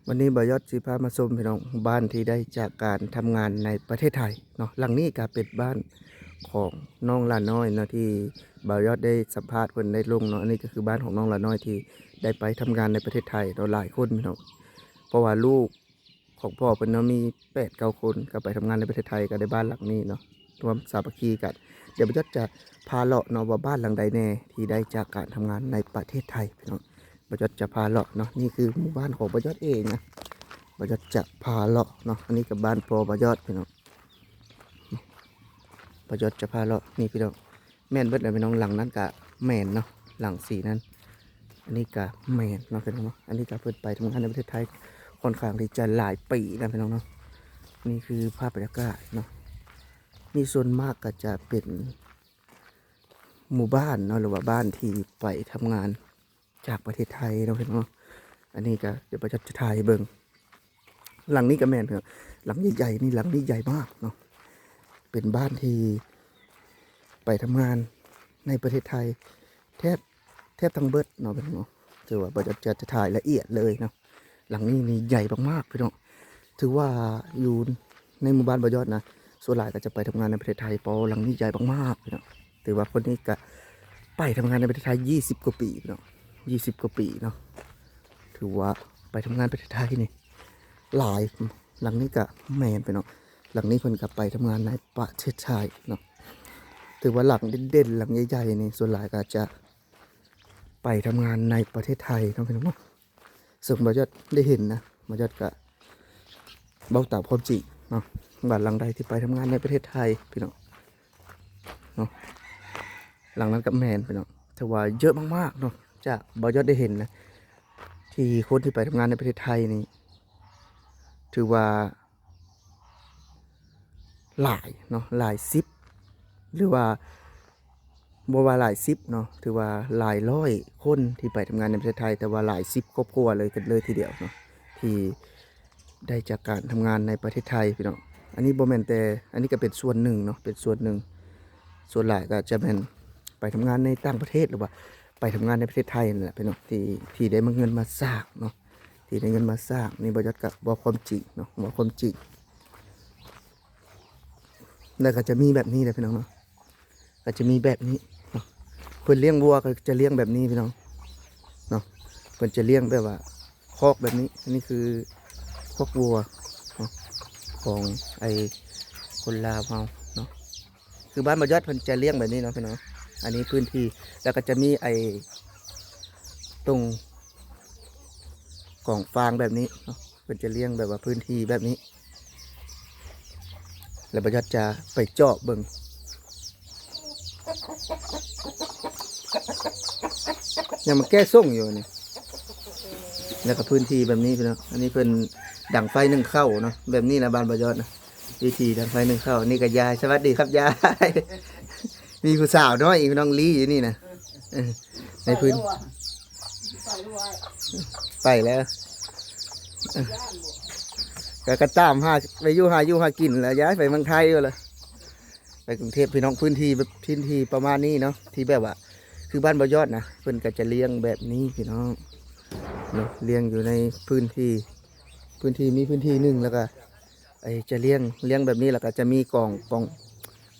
ວັນນີ້ບ່າວຍອດຊິພາມາຊົມ ພີ່ນ້ອງ, ບ້ານທີ່ໄດ້ຈາກການທຳງານໃນປະເທດໄທເນາະ. ຫຼັງນີ້ກໍເປັນບ້ານຂອງນ້ອງຫຼ້ານ້ອຍເນາະ ທີ່ບ່າວຍອດໄດ້ສຳພາດເພິ່ນໄດ້ລົງເນາະ. ອັນນີ້ກໍຄືບ້ານຂອງນ້ອງຫຼ້ານ້ອຍທີ່ໄດ້ໄປທຳງານໃນປະເທດໄທເນາະ, ຫຼາຍຄົນ ພີ່ນ້ອງ, ເພາະວ່າລູກຂອງພໍ່ເພິ່ນເນາະ ມີແປດເກົ້າຄົນ ກໍໄປທຳງານໃນປະເທດໄທ ກໍໄດ້ບ້ານຫຼັງນີ້ເນາະ. ຮ່ວມສາມັກຄີກັນ. ດຽວບ່າວຍອດຈະພາເລາະເນາະ ວ່າບ້ານຫຼັງໃດແດ່ທີ່ໄດ້ຈາກການທຳງານໃນປະເທດໄທ ພີ່ນ້ອງ. ບ່າວຍອດຈະພາເລາະເນາະ. ນີ້ຄືໝູ່ບ້ານຂອງບ່າວຍອດເອງນະ. ບ່າວຍອດຈະພາເລາະເນາະ. ອັນນີ້ກໍບ້ານພໍ່ບ່າວຍອດ ພີ່ນ້ອງ. ບ່າວຍອດຈະພາເລາະ. ນີ້ ພີ່ນ້ອງ, ແມ່ນເບິດແລ້ວ ພີ່ນ້ອງ. ຫຼັງນັ້ນກະແມ່ນເນາະ, ຫຼັງສີນັ້ນ. ອັນນີ້ກະແມ່ນເນາະ ພີ່ນ້ອງເນາະ. ອັນນີ້ກະເພິ່ນໄປທຳງານໃນປະເທດໄທ ຂ້ອນຂ້າງທີ່ຈະຫຼາຍປີແລ້ວ ພີ່ນ້ອງເນາະ. ນີ້ຄືພາບບັນຍາກາດເນາະ. ນີ້ສ່ວນມາກກໍຈະເປັນໝູ່ບ້ານເນາະ ຫຼືວ່າບ້ານທີ່ໄປທຳງານຈາກປະເທດໄທເນາະ ພີ່ນ້ອງເນາະ. ອັນນີ້ກໍດຽວບ່າວຈະຖ່າຍໃຫ້ເບິ່ງ. ຫຼັງນີ້ກໍແມ່ນ ພີ່ນ້ອງ, ຫຼັງໃຫຍ່ໆນີ້. ຫຼັງນີ້ໃຫຍ່ມາກເນາະ, ເປັນບ້ານທີ່ໄປທຳງານໃນປະເທດໄທແທບ ແທບທັງເບິດເນາະ ພີ່ນ້ອງເນາະ. ຖືວ່າບ່າວຍອດຈະ ຈະຖ່າຍລະອຽດເລີຍເນາະ. ຫຼັງນີ້ນີ້ໃຫຍ່ມາກໆ ພີ່ນ້ອງ. ຖືວ່າຢູ່ໃນໝູ່ບ້ານບ່າວຍອດນະ ສ່ວນຫຼາຍກໍຈະໄປທຳງານໃນປະເທດໄທ ເພາະຫຼັງນີ້ໃຫຍ່ມາກໆ ພີ່ນ້ອງ. ຖືວ່າຄົນນີ້ກະໄປທຳງານໃນປະເທດໄທ ຊາວ ຊາວກວ່າປີ ພີ່ນ້ອງ, ຊາວ ຊາວກວ່າປີເນາະ. ຖືວ່າໄປທຳງານປະເທດໄທນີ້ຫຼາຍ. ຫຼັງນີ້ກະແມ່ນ ພີ່ນ້ອງ, ຫຼັງນີ້ເພິ່ນກະໄປທຳງານໃນປະເທດໄທເນາະ. ຖືວ່າຫຼັງເດັ່ນໆ ຫຼັງໃຫຍ່ໆນີ້ ສ່ວນຫຼາຍກໍຈະ ໄປທຳງານໃນປະເທດໄທເນາະ ພີ່ນ້ອງເນາະ. ເຊິ່ງບ່າວຍອດໄດ້ເຫັນນະ, ບ່າວຍອດກະເວົ້າຕາມຄວາມຈິງເນາະ ວ່າຫຼັງໃດທີ່ໄປທຳງານໃນປະເທດໄທ ພີ່ນ້ອງເນາະ. ຫຼັງນັ້ນກໍແມ່ນ ພີ່ນ້ອງ, ຖືວ່າເຍອະມາກໆເນາະ. ຈາກບ່າວຍອດໄດ້ເຫັນນະ ທີ່ຄົນທີ່ໄປທຳງານໃນປະເທດໄທນີ້ ຖືວ່າ ຫຼາຍເນາະ, ຫຼາຍສິບ ຫຼືວ່າບໍ່ວ່າຫຼາຍສິບເນາະ, ຖືວ່າຫຼາຍຮ້ອຍຄົນທີ່ໄປທຳງານໃນປະເທດໄທ, ແຕ່ວ່າຫຼາຍສິບຄອບຄົວເລີຍກັນເລີຍທີດຽວເນາະ ທີ່ໄດ້ຈາກການທຳງານໃນປະເທດໄທ ພີ່ນ້ອງ. ອັນນີ້ບໍ່ແມ່ນແຕ່ ອັນນີ້ກໍເປັນສ່ວນໜຶ່ງເນາະ, ເປັນສ່ວນໜຶ່ງ. ສ່ວນຫຼາຍກໍຈະແມ່ນໄປທຳງານໃນຕ່າງປະເທດ ຫຼືວ່າໄປທຳງານໃນປະເທດໄທນັ້ນແຫຼະ ພີ່ນ້ອງ, ທີ່ ທີ່ໄດ້ເງິນມາສາກເນາະ. ທີ່ໄດ້ເງິນມາສ້າງນີ້ ບ່າວຍອດກໍເວົ້າຄວາມຈິງເນາະ, ເວົ້າຄວາມຈິງ. ແລ້ວກໍຈະມີແບບນີ້ແຫຼະ ພີ່ນ້ອງເນາະ, ກໍຈະມີແບບນີ້ເນາະ. ເພິ່ນລ້ຽງວັວກໍຈະລ້ຽງແບບນີ້ ພີ່ນ້ອງເນາະ, ເພິ່ນຈະລ້ຽງແບບວ່າຄອກແບບນີ້. ອັນນີ້ຄືຄອກວັວເນາະ ຂອງໄອ້ຄົນລາວເຮົາເນາະ. ຄືບ້ານບ່າວຍອດເພິ່ນຈະລ້ຽງແບບນີ້ເນາະ ພີ່ນ້ອງ. ອັນນີ້ພື້ນທີ່ ແລ້ວກໍຈະມີໄອ້ຕົງກອງຟາງແບບນີ້ເນາະ, ເພິ່ນຈະລ້ຽງແບບວ່າພື້ນທີ່ແບບນີ້. ແລ້ວບ່າວຍອດຈະໄປເຈາະເບິ່ງ, ຍັງມາແກະສົ່ງຢູ່ນີ້. ແລ້ວກໍພື້ນທີ່ແບບນີ້ ພີ່ນ້ອງ, ອັນນີ້ເພິ່ນດັງໄຟໜຶ້ງເຂົ້າເນາະ, ແບບນີ້ລະບ້ານບ່າວຍອດນະ. ວິທີດັງໄຟໜຶ້ງເຂົ້າ. ນີ້ກໍຍາຍ, ສະຫວັດດີຄັບຍາຍ. ມີຜູ້ສາວນ້ອຍອີກ ນ້ອງລີຢູ່ນີ້ນະ. ເອີ ໃນພື້ນ ໄປແລ້ວ ເອີ ກໍ ກໍຕາມຫາໄປຢູ່ ຫາຢູ່ຫາກິນແລ້ວ, ຍ້າຍໄປເມືອງໄທພຸ້ນລະ, ໄປກຸງເທບ ພີ່ນ້ອງ. ພື້ນທີ່ແບບ ພື້ນທີ່ປະມານນີ້ເນາະ, ທີ່ແບບວ່າ ຄືບ້ານບ່າວຍອດນະ ເພິ່ນກໍຈະລ້ຽງແບບນີ້ ພີ່ນ້ອງເນາະ, ລ້ຽງຢູ່ໃນພື້ນທີ່ ພື້ນທີ່ ມີພື້ນທີ່ໜຶ່ງ ແລ້ວກໍ ໄອ້ຈະລ້ຽງ ລ້ຽງແບບນີ້ ແລ້ວກໍຈະມີກອງ ກອງ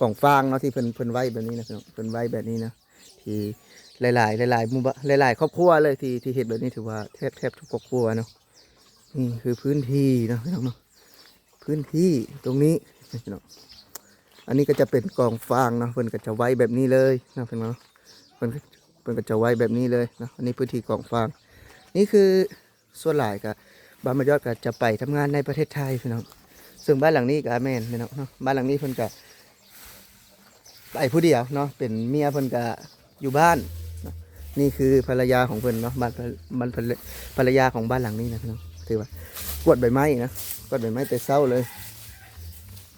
ກອງຟາງເນາະ ທີ່ເພິ່ນ ເພິ່ນໄວ້ແບບນີ້ນະ ເພິ່ນໄວ້ແບບນີ້ນະ ທີ່ຫຼາຍໆ ຫຼາຍໆ ໝູ່ບ້ານ ຫຼາຍໆ ຄອບຄົວເລີຍ ທີ່ ທີ່ເຮັດແບບນີ້ ຖືວ່າແທບ ແທບທຸກຄອບຄົວເນາະ. ນີ້ຄືພື້ນທີ່ເນາະ ພີ່ນ້ອງເນາະ, ພື້ນທີ່ຕົງນີ້ເນາະ. ອັນນີ້ກໍຈະເປັນກອງຟາງເນາະ, ເພິ່ນກໍຈະໄວ້ແບບນີ້ເລີຍເນາະ ພີ່ນ້ອງເນາະ, ເພິ່ນ ເພິ່ນກໍຈະໄວ້ແບບນີ້ເລີຍເນາະ. ອັນນີ້ພື້ນທີ່ກອງຟາງ ນີ້ຄື ສ່ວນຫຼາຍກໍບ້ານບ່າວຍອດກໍຈະໄປທຳງານໃນປະເທດໄທ ພີ່ນ້ອງ. ເຊິ່ງບ້ານຫຼັງນີ້ກໍແມ່ນ ພີ່ນ້ອງເນາະ, ບ້ານຫຼັງນີ້ເພິ່ນກໍໄປຜູ້ດຽວເນາະ, ເປັນເມຍເພິ່ນກໍຢູ່ບ້ານເນາະ. ນີ້ຄືພັນລະຍາຂອງເພິ່ນເນາະ, ບ້ານ ບ້ານພັນລະ ພັນລະຍາຂອງບ້ານຫຼັງນີ້ນະ ພີ່ນ້ອງ. ຖືວ່າກວາດໃບໄມ້ນະ, ກວາດໃບໄມ້ແຕ່ເຊົ້າເລີຍ.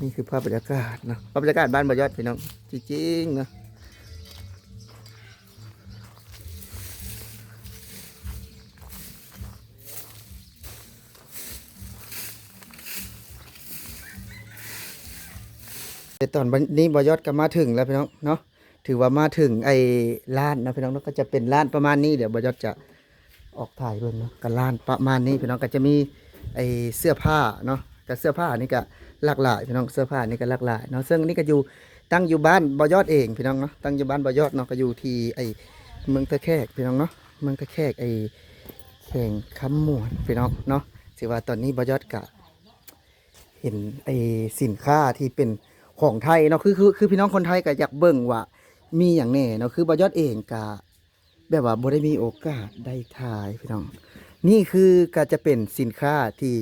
ນີ້ຄືພາບບັນຍາກາດເນາະ, ພາບບັນຍາກາດບ້ານບ່າວຍອດ ພີ່ນ້ອງ, ຈິງໆ ເນາະ. ແຕ່ຕອນນີ້ບ່າວຍອດກໍມາເຖິງແລ້ວ ພີ່ນ້ອງເນາະ, ຖືວ່າມາເຖິງໄອ້ຮ້ານເນາະ ພີ່ນ້ອງເນາະ, ກໍຈະເປັນຮ້ານປະມານນີ້. ດຽວບ່າວຍອດຈະອອກຖ່າຍເບິ່ງເນາະ, ກໍຮ້ານປະມານນີ້ ພີ່ນ້ອງ. ກໍຈະມີ ໄອ້ເສື້ອຜ້າເນາະ ກະເສື້ອຜ້ານີ້ກະຫຼາກຫຼາຍພີ່ນ້ອງ ເສື້ອຜ້ານີ້ກະຫຼາກຫຼາຍເນາະ. ເຊິ່ງອັນນີ້ກະຢູ່ ຕັ້ງຢູ່ບ້ານບໍ່ຍອດເອງພີ່ນ້ອງເນາະ ຕັ້ງຢູ່ບ້ານບໍ່ຍອດເນາະ ກະຢູ່ທີ່ໄອ້ເມືອງທ່າແຂກພີ່ນ້ອງເນາະ ເມືອງທ່າແຂກ ໄອ້ແຂວງຄຳມ່ວນພີ່ນ້ອງເນາະ. ຖືວ່າຕອນນີ້ບໍ່ຍອດກະເຫັນໄອ້ສິນຄ້າທີ່ເປັນຂອງໄທເນາະ ຄື ຄື ຄືພີ່ນ້ອງຄົນໄທກະຢາກເບິ່ງວ່າມີຫຍັງແດ່ເນາະ ຄືບໍ່ຍອດເອງກະ ແບບວ່າບໍ່ໄດ້ມີໂອກາດໄດ້ຖ່າຍພີ່ນ້ອງ. ນີ້ຄືກະຈະເປັນສິນຄ້າທີ່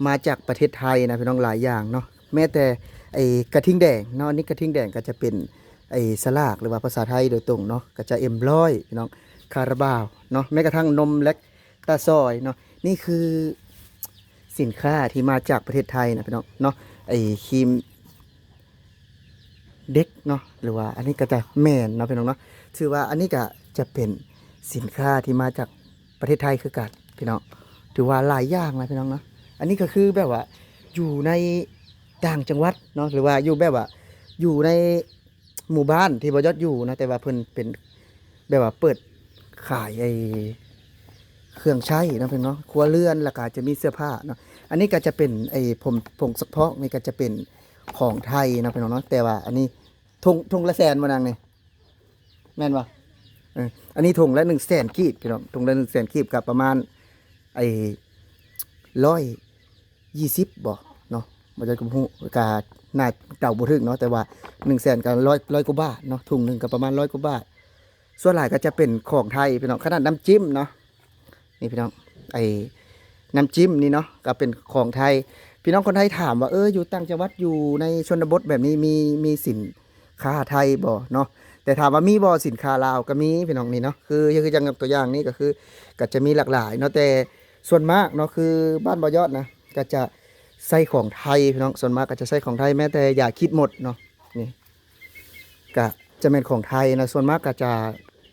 ມາຈາກປະເທດໄທນະພີ່ນ້ອງ ຫຼາຍຢ່າງເນາະ ແມ້ແຕ່ໄອ້ກະທິ່ງແດງເນາະ ອັນນີ້ກະທິ່ງແດງກະຈະເປັນໄອ້ສະຫຼາກ ຫຼືວ່າພາສາໄທໂດຍຕົງເນາະ ກະຈະເອັມຮ້ອຍພີ່ນ້ອງ ຄາຣາບາວເນາະ ແມ້ກະທັ້ງນົມແລັກຕາຊອຍເນາະ. ນີ້ຄືສິນຄ້າທີ່ມາຈາກປະເທດໄທນະພີ່ນ້ອງເນາະ ໄອ້ຄຣີມ ເດັກເນາະ ຫຼືວ່າອັນນີ້ກະຈະແມ່ນເນາະພີ່ນ້ອງເນາະ. ຖືວ່າອັນນີ້ກະຈະເປັນສິນຄ້າທີ່ມາຈາກປະເທດໄທຄືກັນພີ່ນ້ອງ ຖືວ່າຫຼາຍຢ່າງນະພີ່ນ້ອງເນາະ. ອັນນີ້ກະຄືແບບວ່າຢູ່ໃນຕ່າງຈັງຫວັດເນາະ ຫຼືວ່າຢູ່ແບບວ່າຢູ່ໃນໝູ່ບ້ານທີ່ບໍ່ຍອດຢູ່ເນາະ ແຕ່ວ່າເພິ່ນເປັນ ແບບວ່າເປີດຂາຍໄອ້ເຄື່ອງໃຊ້ເນາະພີ່ນ້ອງເນາະ ຄົວເຮືອນ ແລ້ວກະຈະມີເສື້ອຜ້າເນາະ. ອັນນີ້ກະຈະເປັນໄອ້ຜົງ ຜົງຊັກຟອກນີ້ກະຈະເປັນຂອງໄທເນາະພີ່ນ້ອງເນາະ ແຕ່ວ່າອັນນີ້ຖົງ ຖົງລະແສນບໍ່ນາງນີ້ ແມ່ນບໍ່? ເອີ ອັນນີ້ຖົງລະໜຶ່ງແສນກີບພີ່ນ້ອງ ຖົງລະໜຶ່ງແສນກີບ ກະປະມານໄອ້ຮ້ອຍ ຍີ່ສິບບໍ່ເນາະ ບໍ່ຈັກກະຮູ້ ກະໜ້າເດົາບໍ່ຖືກເນາະ ແຕ່ວ່າໜຶ່ງແສນກະຮ້ອຍ ຮ້ອຍກວ່າບາດເນາະ ຖົງໜຶ່ງກະປະມານຮ້ອຍກວ່າບາດ. ສ່ວນຫຼາຍກະຈະເປັນຂອງໄທພີ່ນ້ອງ ຂະໜາດນ້ຳຈິ້ມເນາະ ນີ້ພີ່ນ້ອງ ໄອ້ນ້ຳຈິ້ມນີ້ເນາະ ກະເປັນຂອງໄທ. ພີ່ນ້ອງຄົນໄທຖາມວ່າ ເອີ ຢູ່ຕ່າງຈັງຫວັດ ຢູ່ໃນຊົນນະບົດແບບນີ້ ມີ ມີສິນຄ້າໄທບໍ່ເນາະ? ແຕ່ຖາມວ່າມີບໍ່ສິນຄ້າລາວ ກະມີພີ່ນ້ອງ ນີ້ເນາະ ຄື ຄືຈັ່ງຍົກຕົວຢ່າງນີ້ກະຄື ກະຈະມີຫຼາກຫຼາຍເນາະ ແຕ່ ສ່ວນມາກເນາະ ຄືບ້ານບໍ່ຍອດນະ ກະຈະໃຊ້ຂອງໄທພີ່ນ້ອງ ສ່ວນມາກກະຈະໃຊ້ຂອງໄທ ແມ້ແຕ່ຢາຂີດມົດເນາະ ນີ້ກະຈະແມ່ນຂອງໄທນະ ສ່ວນມາກກະຈະ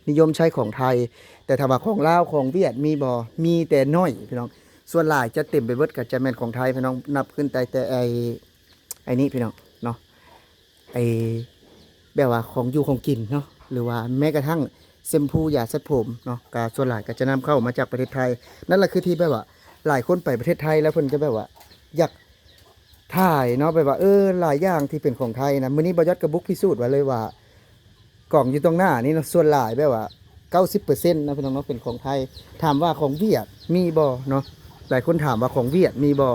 ນິຍົມໃຊ້ຂອງໄທ. ແຕ່ຖ້າວ່າຂອງລາວຂອງຫວຽດມີບໍ່? ມີແຕ່ໜ້ອຍພີ່ນ້ອງ ສ່ວນຫຼາຍຈະເຕັມໄປເບິດກະຈະແມ່ນຂອງໄທພີ່ນ້ອງ ນັບຂຶ້ນແຕ່ ແຕ່ໄອ້ ໄອ້ນີ້ພີ່ນ້ອງເນາະ ໄອ້ ແບບວ່າຂອງຢູ່ຂອງກິນເນາະ ຫຼືວ່າແມ້ກະທັ່ງແຊມພູ ຢາສັດຜົມເນາະ ກະສ່ວນຫຼາຍກະຈະນຳເຂົ້າມາຈາກປະເທດໄທ. ນັ້ນລະຄືທີ່ແບບວ່າຫຼາຍຄົນໄປປະເທດໄທ ແລ້ວເພິ່ນກະແບບວ່າຢາກຖ່າຍເນາະ ແບບວ່າ ເອີ ຫຼາຍຢ່າງທີ່ເປັນຂອງໄທນະ. ມື້ນີ້ບ່າວຍອດກະບຸກພິສູດໄວ້ເລີຍວ່າ ກອງຢູ່ຕົງໜ້ານີ້ເນາະ ສ່ວນຫຼາຍແບບວ່າເກົ້າສິບເປີເຊັນນະພີ່ນ້ອງເນາະ ເປັນຂອງໄທ. ຖາມວ່າຂອງຫວຽດມີບໍ່ເນາະ? ຫຼາຍຄົນຖາມວ່າຂອງຫວຽດມີບໍ່?